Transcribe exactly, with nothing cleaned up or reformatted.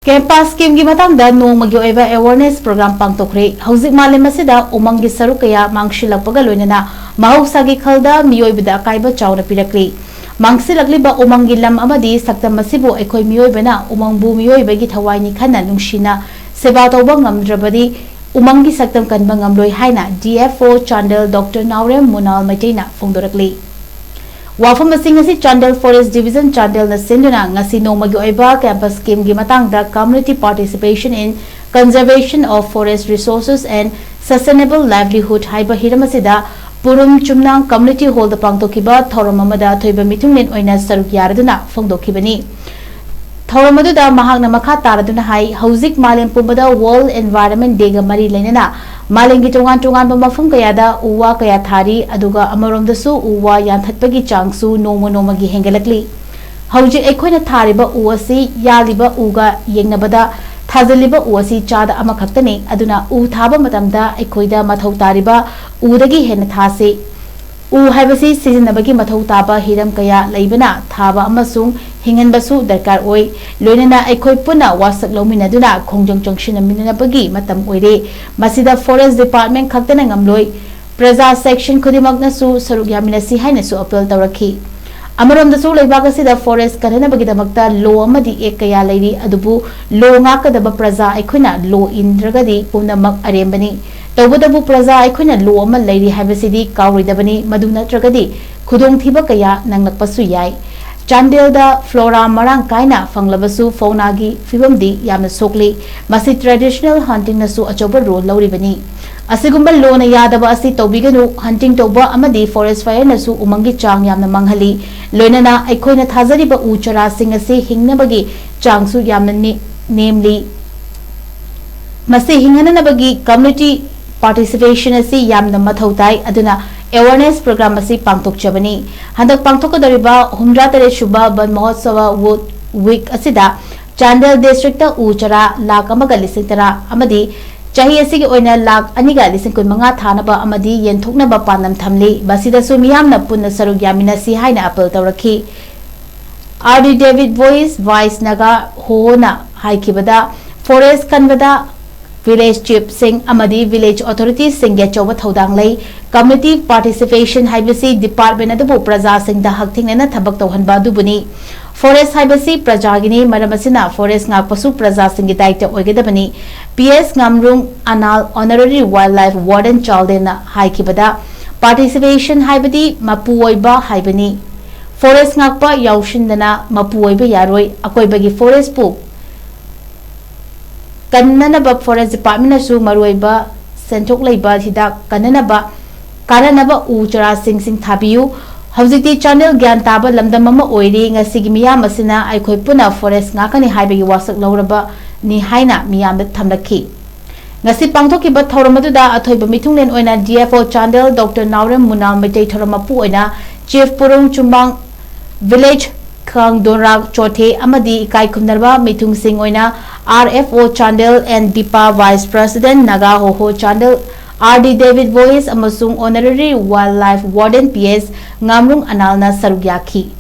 Campus ꯁ꯭ꯀꯤꯝꯒꯤ ꯃꯇꯥꯡꯗ ꯅꯣꯡꯃꯒꯤ ꯑꯣꯏꯕ ꯑꯦꯋꯥꯔꯅꯦꯁ ꯄ꯭ꯔꯣꯒ꯭ꯔꯥꯝ ꯄꯥꯡꯊꯣꯛꯈ꯭ꯔꯦ꯫ ꯍꯧꯖꯤꯛ ꯃꯥꯂꯦꯝ ꯑꯁꯤꯗ ꯎꯃꯪꯒꯤ ꯁꯔꯨꯛ ꯀꯌꯥ ꯃꯥꯡꯁꯤꯜꯂꯛꯄꯒ ꯂꯣꯏꯅꯅ ꯃꯍꯧꯁꯥꯒꯤ ꯈꯜꯗ ꯃꯤꯑꯣꯏꯕꯗ ꯑꯀꯥꯏꯕ ꯆꯥꯎꯅ ꯄꯤꯔꯛꯂꯤ꯫ ꯃꯥꯡꯁꯤꯜꯂꯛꯂꯤꯕ ꯎꯃꯪꯒꯤ ꯂꯝ ꯑꯃꯗꯤ ꯁꯛꯇꯝ ꯑꯁꯤꯕꯨ ꯑꯩꯈꯣꯏ ꯃꯤꯑꯣꯏꯕꯅ ꯎꯃꯪꯕꯨ ꯃꯤꯑꯣꯏꯕꯒꯤ ꯊꯋꯥꯏꯅꯤ ꯈꯟꯅ ꯅꯨꯡꯁꯤꯅ ꯁꯦꯕꯥ ꯇꯧꯕ ꯉꯝꯗ꯭ꯔꯕꯗꯤ ꯎꯃꯪꯒꯤ ꯁꯛꯇꯝ ꯀꯟꯕ ꯉꯝꯂꯣꯏ ꯍꯥꯏꯅ D F O Chandel doctor Naorem Munal ꯃꯩꯇꯩꯅ ꯐꯣꯡꯗꯣꯔꯛꯂꯤ꯫ ꯋꯥꯐꯝꯁꯤꯡ ꯑꯁꯤ ꯆꯥꯟꯗꯦꯜ ꯐꯣꯔꯦꯁ ꯗꯤꯕꯤꯖꯟ ꯆꯥꯟꯗꯦꯜꯅ ꯁꯤꯟꯗꯨꯅ ꯉꯁꯤ ꯅꯣꯡꯃꯒꯤ ꯑꯣꯏꯕ ꯀꯦꯝꯄꯁ ꯁ꯭ꯀꯤꯝꯒꯤ ꯃꯇꯥꯡꯗ Community Participation in Conservation of Forest Resources and Sustainable Livelihood ꯍꯥꯏꯕ ꯍꯤꯔꯝ ꯑꯁꯤꯗ ꯄꯨꯔꯨꯝ ꯆꯨꯝꯅꯥꯡ ꯀꯝꯃ꯭ꯌꯨꯅꯤꯇꯤ ꯍꯣꯜꯗ ꯄꯥꯡꯊꯣꯛꯈꯤꯕ ꯊꯧꯔꯝ ꯑꯃꯗ ꯑꯊꯣꯏꯕ ꯃꯤꯊꯨꯡꯂꯦꯟ ꯑꯣꯏꯅ ꯁꯔꯨꯛ ꯌꯥꯔꯗꯨꯅ ꯐꯣꯡꯗꯣꯛꯈꯤꯕꯅꯤ꯫ ꯊꯧꯔꯝ ꯑꯗꯨꯗ ꯃꯍꯥꯛꯅ ꯃꯈꯥ ꯇꯥꯔꯗꯨꯅ ꯍꯥꯏ, ꯍꯧꯖꯤꯛ ꯃꯥꯂꯦꯝ ꯄꯨꯝꯕꯗ World Environment Day ꯒ ꯃꯔꯤ ꯂꯩꯅꯅ ꯃꯥꯂꯦꯝꯒꯤ ꯇꯣꯉꯥꯟ ꯇꯣꯉꯥꯟꯕ ꯃꯐꯝ ꯀꯌꯥꯗ ꯎ ꯋꯥ ꯀꯌꯥ ꯊꯥꯔꯤ, ꯑꯗꯨꯒ ꯑꯃꯔꯣꯝꯗꯁꯨ ꯎ ꯋꯥ ꯌꯥꯟꯊꯠꯄꯒꯤ ꯆꯥꯡꯁꯨ ꯅꯣꯡꯃ ꯅꯣꯡꯃꯒꯤ ꯍꯦꯟꯒꯠꯂꯛꯂꯤ꯫ ꯍꯧꯖꯤꯛ ꯑꯩꯈꯣꯏꯅ ꯊꯥꯔꯤꯕ ꯎ ꯑꯁꯤ ꯌꯥꯜꯂꯤꯕ ꯎꯒ ꯌꯦꯡꯅꯕꯗ ꯊꯥꯖꯤꯜꯂꯤꯕ ꯎ ꯑꯁꯤ ꯆꯥꯗ ꯑꯃꯈꯛꯇꯅꯤ꯫ ꯑꯗꯨꯅ ꯎ ꯊꯥꯕ ꯃꯇꯝꯗ ꯑꯩꯈꯣꯏꯗ ꯃꯊꯧ ꯇꯥꯔꯤꯕ ꯎꯗꯒꯤ ꯍꯦꯟꯅ ꯊꯥꯁꯤ꯫ ꯎ ꯍꯥꯏꯕꯁꯤ ꯁꯤꯖꯤꯟꯅꯕꯒꯤ ꯃꯊꯧ ꯇꯥꯕ ꯍꯤꯔꯝ ꯀꯌꯥ ꯂꯩꯕꯅ ꯊꯥꯕ ꯑꯃꯁꯨꯡ ꯍꯤꯡꯍꯟꯕꯁꯨ ꯗꯔꯀꯥꯔ ꯑꯣꯏ꯫ ꯂꯣꯏꯅꯅ ꯑꯩꯈꯣꯏ ꯄꯨꯟꯅ ꯋꯥꯁꯛ ꯂꯧꯃꯤꯟꯅꯗꯨꯅ ꯈꯣꯡꯖꯪ ꯆꯪꯁꯤꯟꯅꯃꯤꯟꯅꯕꯒꯤ ꯃꯇꯝ ꯑꯣꯏꯔꯦ꯫ ꯃꯁꯤꯗ ꯐꯣꯔꯦꯁ ꯗꯤꯄꯥꯔꯠꯃꯦꯟ ꯈꯛꯇꯅ ꯉꯝꯂꯣꯏ꯫ ꯄ꯭ꯔꯖꯥ ꯁꯦꯛꯁꯟ ꯈꯨꯗꯤꯡꯃꯛꯅꯁꯨ ꯁꯔꯨꯛ ꯌꯥꯃꯤꯟꯅꯁꯤ ꯍꯥꯏꯅꯁꯨ ꯑꯄꯤꯜ ꯇꯧꯔꯛꯈꯤ꯫ ꯑꯃꯔꯣꯝꯗꯁꯨ ꯂꯩꯕꯥꯛ ꯑꯁꯤꯗ ꯐꯣꯔꯦꯁ ꯀꯟꯅꯅꯕꯒꯤꯗꯃꯛꯇ ꯂꯣ ꯑꯃꯗꯤ ꯑꯦꯛ ꯀꯌꯥ ꯂꯩꯔꯤ, ꯑꯗꯨꯕꯨ ꯂꯣ ꯉꯥꯛꯀꯗꯕ ꯄ꯭ꯔꯖꯥ ꯑꯩꯈꯣꯏꯅ ꯂꯣ ꯏꯟꯗ꯭ꯔꯒꯗꯤ ꯄꯨꯝꯅꯃꯛ ꯑꯔꯦꯝꯕꯅꯤ꯫ ꯇꯧꯕꯇꯕꯨ ꯄ꯭ꯔꯖꯥ ꯑꯩꯈꯣꯏꯅ ꯂꯣ ꯑꯃ ꯂꯩꯔꯤ ꯍꯥꯏꯕꯁꯤꯗꯤ ꯀꯥꯎꯔꯣꯏꯗꯕꯅꯤ, ꯃꯗꯨ ꯅꯠꯇ꯭ꯔꯒꯗꯤ ꯈꯨꯗꯣꯡꯊꯤꯕ ꯀꯌꯥ ꯅꯪꯂꯛꯄꯁꯨ ꯌꯥꯏ꯫ ꯆꯥꯟꯗꯦꯜꯗ ꯐ꯭ꯂꯣꯔꯥ ꯃꯔꯥꯡ ꯀꯥꯏꯅ ꯐꯪꯂꯕꯁꯨ ꯐꯧꯅꯥꯒꯤ ꯐꯤꯕꯝꯗꯤ ꯌꯥꯝꯅ ꯁꯣꯛꯂꯤ꯫ ꯃꯁꯤ ꯇ꯭ꯔꯦꯗꯤꯁꯅꯦꯜ ꯍꯟꯇꯤꯡꯅꯁꯨ ꯑꯆꯧꯕ ꯔꯣꯜ ꯂꯧꯔꯤꯕꯅꯤ꯫ ꯑꯁꯤꯒꯨꯝꯕ ꯂꯣꯅ ꯌꯥꯗꯕ ꯑꯁꯤ ꯇꯧꯕꯤꯒꯅꯨ꯫ ꯍꯟꯇꯤꯡ ꯇꯧꯕ ꯑꯃꯗꯤ ꯐꯣꯔꯦꯁ ꯐꯥꯌꯔꯅꯁꯨ ꯎꯃꯪꯒꯤ ꯆꯥꯡ ꯌꯥꯝꯅ ꯃꯥꯡꯍꯜꯂꯤ꯫ ꯂꯣꯏꯅꯅ ꯑꯩꯈꯣꯏꯅ ꯊꯥꯖꯔꯤꯕ ꯎ ꯆꯥꯔꯥꯁꯤꯡ ꯑꯁꯤ ꯍꯤꯡꯅꯕꯒꯤ ꯆꯥꯡꯁꯨ ꯌꯥꯝꯅ ꯅꯦ-, ꯅꯦꯝꯂꯤ꯫ ꯃꯁꯤ ꯍꯤꯡꯍꯟꯅꯅꯕꯒꯤ ꯀꯝꯃ꯭ꯌꯨꯅꯤꯇꯤ ꯄꯥꯔꯇꯤꯁꯤꯄꯦꯁꯟ ꯑꯁꯤ ꯌꯥꯝꯅ ꯃꯊꯧ ꯇꯥꯏ꯫ ꯑꯗꯨꯅ ꯑꯦꯋꯥꯔꯅꯦꯁ ꯄ꯭ꯔꯣꯒ꯭ꯔꯥꯝ ꯑꯁꯤ ꯄꯥꯡꯊꯣꯛꯆꯕꯅꯤ꯫ ꯍꯟꯗꯛ ꯄꯥꯡꯊꯣꯛꯀꯗꯧꯔꯤꯕ ꯍꯨꯝꯗ꯭ꯔꯥ ꯇꯔꯦꯠ ꯁꯨꯕ ꯕꯟ ꯃꯍꯣꯠꯁꯕ ꯋꯨꯠ ꯋꯤꯛ ꯑꯁꯤꯗ ꯆꯥꯟꯗꯦꯜ ꯗꯤꯁꯇ꯭ꯔꯤꯛꯇ ꯎ ꯆꯥꯔꯥ ꯂꯥꯈ ꯑꯃꯒ ꯂꯤꯁꯤꯡ ꯇꯔꯥ ꯑꯃꯗꯤ ꯆꯍꯤ ꯑꯁꯤꯒꯤ ꯑꯣꯏꯅ ꯂꯥꯈ ꯑꯅꯤꯒ ꯂꯤꯁꯤꯡ ꯀꯨꯟ ꯃꯉꯥ ꯊꯥꯅꯕ ꯑꯃꯗꯤ ꯌꯦꯟꯊꯣꯛꯅꯕ ꯄꯥꯟꯗꯝ ꯊꯝꯂꯤ꯫ ꯃꯁꯤꯗꯁꯨ ꯃꯤꯌꯥꯝꯅ ꯄꯨꯟꯅ ꯁꯔꯨꯛ ꯌꯥꯃꯤꯟꯅꯁꯤ ꯍꯥꯏꯅ ꯑꯄꯤꯜ ꯇꯧꯔꯛꯈꯤ꯫ R D David Voice, Voice Naga ꯍꯣꯍꯣꯅ ꯍꯥꯏꯈꯤꯕꯗ, forest ꯀꯟꯕꯗ village chiefꯁꯤꯡ ꯑꯃꯗꯤ village authoritiesꯁꯤꯡꯒꯤ ꯑꯆꯧꯕ ꯊꯧꯗꯥꯡ ꯂꯩ꯫ Community participation ꯍꯥꯏꯕꯁꯤ department ꯑꯗꯨꯕꯨ ꯄ꯭ꯔꯖꯥꯁꯤꯡꯗ ꯍꯛꯊꯦꯡꯅꯅ ꯊꯕꯛ ꯇꯧꯍꯟꯕ ꯑꯗꯨꯕꯨꯅꯤ꯫ Forest ꯍꯥꯏꯕꯁꯤ ꯄ꯭ꯔꯖꯥꯒꯤꯅꯤ, ꯃꯔꯝ ꯑꯁꯤꯅ forest ꯉꯥꯛꯄꯁꯨ ꯄ꯭ꯔꯖꯥꯁꯤꯡꯒꯤ ꯗꯥꯏꯇ ꯑꯣꯏꯒꯗꯕꯅꯤ꯫ P S ꯉꯥꯝꯔꯨꯡ Anal, Honorary Wildlife Warden ꯆꯥꯟꯗꯦꯜꯅ ꯍꯥꯏꯈꯤꯕꯗ, participation ꯍꯥꯏꯕꯗꯤ ꯃꯄꯨ ꯑꯣꯏꯕ ꯍꯥꯏꯕꯅꯤ꯫ Forest ꯉꯥꯛꯄ ꯌꯥꯎꯁꯤꯟꯗꯅ ꯃꯄꯨ ꯑꯣꯏꯕ ꯌꯥꯔꯣꯏ꯫ ꯑꯀꯣꯏꯕꯒꯤ forestꯄꯨ ꯀꯟꯅꯅꯕ forest departmentꯅꯁꯨ ꯃꯔꯨꯑꯣꯏꯕ ꯁꯦꯟꯊꯣꯛ ꯂꯩꯕ ꯍꯤꯗꯥꯛ ꯀꯟꯅꯅꯕ, ꯀꯥꯟꯅꯅꯕ ꯎ ꯆꯥꯔꯥꯁꯤꯡ ꯊꯥꯕꯤꯌꯨ꯫ ꯍꯧꯖꯤꯛꯇꯤ ꯆꯥꯟꯗꯦꯜ ꯒ꯭ꯌꯥꯟ ꯇꯥꯕ ꯂꯝꯗꯝ ꯑꯃ ꯑꯣꯏꯔꯤ꯫ ꯉꯁꯤꯒꯤ ꯃꯤꯌꯥꯝ ꯑꯁꯤꯅ ꯑꯩꯈꯣꯏ ꯄꯨꯟꯅ forest ꯉꯥꯛꯀꯅꯤ ꯍꯥꯏꯕꯒꯤ ꯋꯥꯁꯛ ꯂꯧꯔꯕꯅꯤ ꯍꯥꯏꯅ ꯃꯤꯌꯥꯝꯗ ꯊꯝꯂꯛꯈꯤ꯫ ꯉꯁꯤ ꯄꯥꯡꯊꯣꯛꯈꯤꯕ ꯊꯧꯔꯝ ꯑꯗꯨꯗ ꯑꯊꯣꯏꯕ ꯃꯤꯊꯨꯡꯂꯦꯟ ꯑꯣꯏꯅ D F O Chandel doctor Naorem Munal, Meitei ꯊꯧꯔꯝ ꯃꯄꯨ ꯑꯣꯏꯅ Chief ꯄꯨꯔꯨꯡ ꯆꯨꯝꯕꯥꯡ, village ꯈꯥꯡꯗꯣꯟꯔꯥꯛ ꯆꯣꯊꯦ ꯑꯃꯗꯤ ꯏꯀꯥꯏ ꯈꯨꯝꯅꯔꯕ ꯃꯤꯊꯨꯡꯁꯤꯡ ꯑꯣꯏꯅ R F O Chandel, N Deepa, Vice President Naga ꯍꯣꯍꯣ Chandel, R D David Voice ꯑꯃꯁꯨꯡ Honorary Wildlife Warden P S ꯉꯥꯝꯔꯨꯡ ꯑꯅꯥꯜꯅ ꯁꯔꯨꯛ ꯌꯥꯈꯤ꯫